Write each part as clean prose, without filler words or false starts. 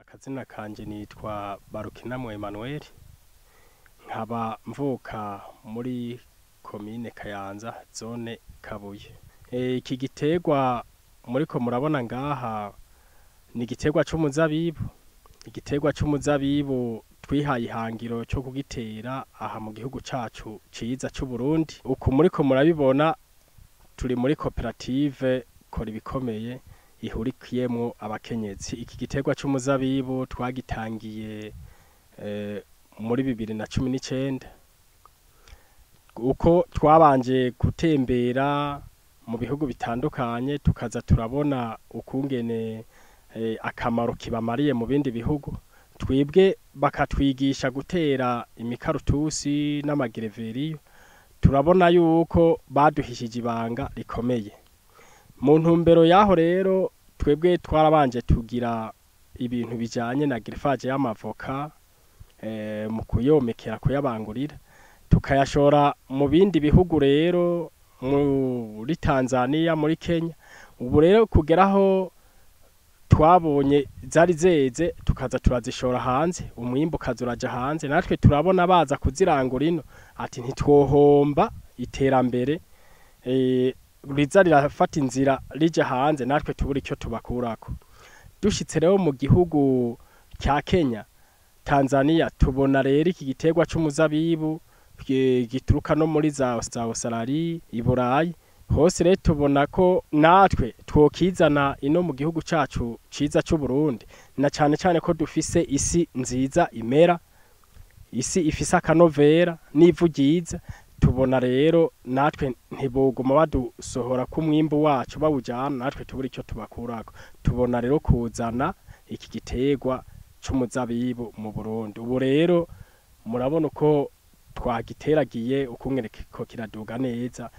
Akazina kanje nitwa Barukinamwe Emmanuel, nkaba mvuka muri komine Kayanza, zone Kabuye. Iki giterwa muriko murabona ngaha ni igiterwa c'umuzabibu. Igiterwa c'umuzabibu twihaye ihangiro cyo kugitera aha mu gihugu cacu ciza c'Uburundi. Uku muriko murabibona, turi muri koperative Kora Ibikomeye ihurikiyemwo abakenyezi. Iki giterwa c'umuzabibu twagitangiye muri 2019, uko twabanje gutembera mu bihugu bitandukanye, tukaza turabona ukungene akamaro kibamariye mu bindi bihugu. Twebwe bakatwigisha gutera imikarutusi n'amagereveriyo, turabona yuko baduhishije ibanga rikomeye. Mu ntumbero yaho rero, twebwe twarabanje tugira ibintu bijanye na greffage y'amavoka, mu kuyomekera, kuyabangurira, tukayashora mu bindi bihugu rero, muri Tanzania, muri Kenya. Ubu rero kugeraho twabonye zari zeze, tukaza turazishora hanze, umwimbu ukaza uraja hanze, natwe turabona baza kuzirangura ino, ati ntitwohomba iterambere riza rirafata inzira rija hanze, natwe tubura icyo tubakurako. Dushitse rero mu gihugu cya Kenya, Tanzania, tubona rero iki giterwa c'umuzabibu gituruka no muri za Australia, i Burayi hose. Rero tubona ko natwe twokizana ino mu gihugu cacu ciza c'u Burundi, na cane cane ko dufise isi nziza imera, isi ifise akanovera n'ivu ryiza. Tubona rero natwe ntiboguma badusohora ku mwimbu wacu bawujana, natwe tubura icyo tubakurako. Tubona rero kuzana iki giterwa c'umuzabibu mu Burundi. Ubu rero murabona uko twagiteragiye, ukungene ko kiraduga neza,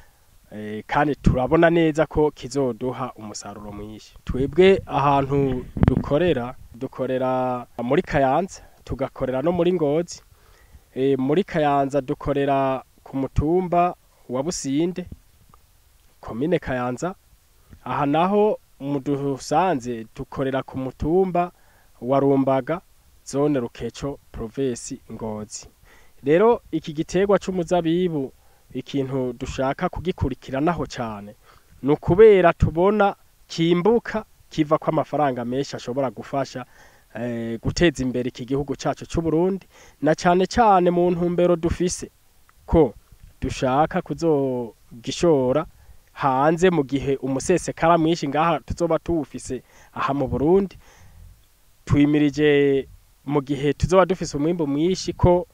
kandi turabona neza ko kizoduha umusaruro mwinshi. Twebwe ahantu dukorera, dukorera muri Kayanza, tugakorera no muri Ngozi. Muri Kayanza dukorera ku mutumba wa Businde, komine Kayanza. Aha naho mudusanze dukorera ku mutumba wa Rumbaga, zone Rukeco, provinsi Ngozi. Rero iki giterwa c'umuzabibu, ikintu dushaka kugikurikiranaho cyane ni ukubera tubona kimbuka kiva ko amafaranga menshi ashobora gufasha guteza imbere iki gihugu cacu c'u Burundi, na cane cane mu ntumbero dufise ko dushaka kuzogishora hanze mu gihe umusesekara mwinshi ngaha tuzoba tuwufise aha mu Burundi. Twimirije mu gihe tuzoba dufise umwimbu mwinshi ko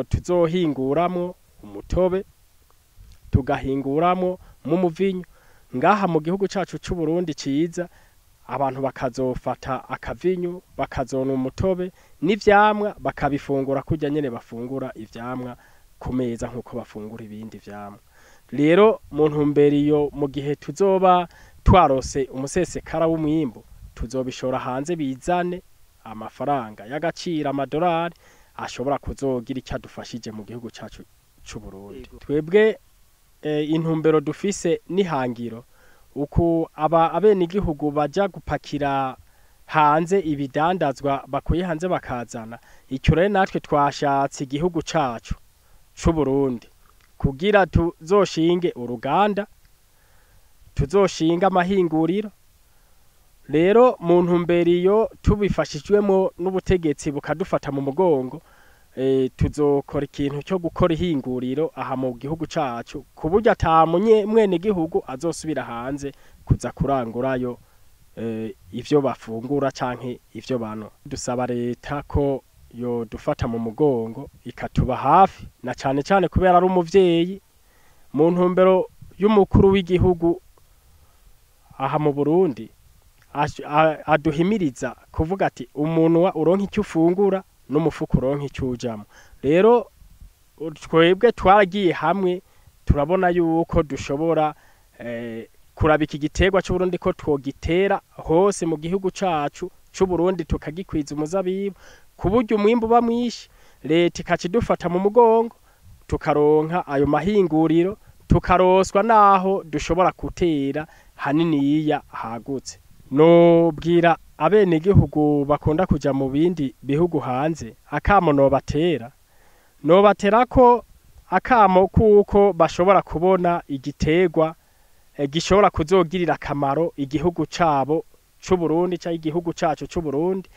tuzohinguramwo umutobe, tugahinguramwo n'umuvinyu ngaha mu gihugu cacu c'u Burundi ciza, abantu bakazofata akavinyu, bakazona umutobe n'ivyamwa, bakabifungura kurya nyene bafungura ivyamwa ku meza, nk'uko bafungura ibindi vyamwa. Rero mu ntumbero iyo, mu gihe tuzoba twarose umusesekara w'umwimbu, tuzobishora hanze bizane amafaranga y'agaciro, amadolari ashobora kuzogira icyo adufashije mu gihugu cacu c'u Burundi. Twebwe intumbero dufise n'ihangiro, uku aba abenegihugu baja gupakira hanze ibidandazwa bakuye hanze bakazana, icyo rero natwe twashatse igihugu cacu c'u Burundi kugira tuzoshinge uruganda, tuzoshinga amahinguriro. Rero mu ntumbero iyo, tubifashijwemo n'ubutegetsi bukadufata mu mugongo, tuzokora ikintu cyo gukora ihinguriro aha mu gihugu cacu, ku buryo ata mwene gihugu azosubira hanze kuza kurangurayo ivyo bafungura canke ivyo banwa. Dusaba leta ko yodufata mu mugongo, ikatuba hafi, na cane cane kubera ari umuvyeyi, mu ntumbero y'umukuru w'igihugu aha mu Burundi aduhimiriza kuvuga ati umunwa uronka icyo ufungura n'umufuko uronka icyo ujamwo. Rero twebwe twaragiye hamwe, turabona yuko dushobora kuraba iki giterwa c'Uburundi ko twogitera hose mu gihugu cacu c'Uburundi, tukagikwiza umuzabibu ku buryo umwimbu uba mwinshi, leta ikaca idufata mu mugongo, tukaronka ayo mahinguriro, tukaroswa naho dushobora gutera haniniya hagutse. Nobwira abenegihugu bakunda kuja mu bindi bihugu hanze, akamo nobatera, nobatera ko akamo kuko bashobora kubona igiterwa gishobora kuzogirira akamaro igihugu cabo c'Uburundi canke igihugu cacu c'Uburundi,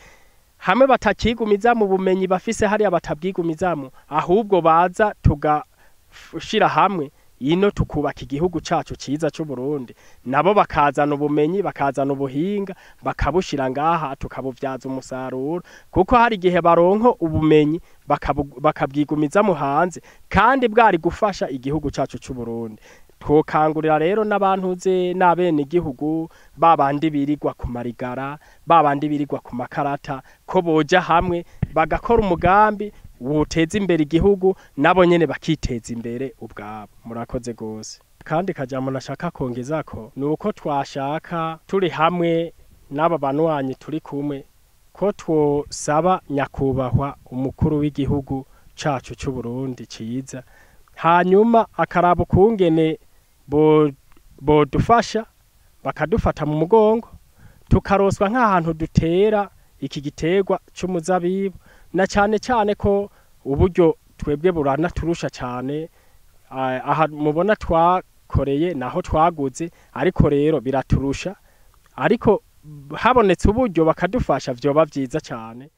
hamwe batakigumiza mu bumenyi bafise hariya batabwigumizamwo, ahubwo baza tugashira hamwe ino tukubaka igihugu cacu ciza c'Uburundi, nabo bakazana ubumenyi, bakazana ubuhinga, bakabushira ngaha tukabuvyaza umusaruro, kuko hari igihe baronka ubumenyi bakabwigumizamwo hanze kandi bwari gufasha igihugu cacu c'Uburundi. Twokangurira rero n'abantuze n'abenegihugu babandi birirwa ku marigara, babandi birirwa ku makarata, ko boja hamwe bagakora umugambi woteza imbere igihugu, nabo nyene bakiteza imbere ubwabo. Murakoze gose. Kandi kajambo nashaka kongezako nuko twashaka turi hamwe n'aba banwanyi turi kumwe, ko twosaba nyakubahwa umukuru w'igihugu cacu c'Uburundi ciza, hanyuma akaraba ukungene bodufasha bakadufata mu mugongo, tukaroswa nk'ahantu dutera iki giterwa c'umuzabibu, na cane cane ko uburyo twebwe buranaturusha cane. Aha mubona twakoreye naho twaguze, ariko rero biraturusha, ariko habonetse uburyo bakadufasha vyoba vyiza cane.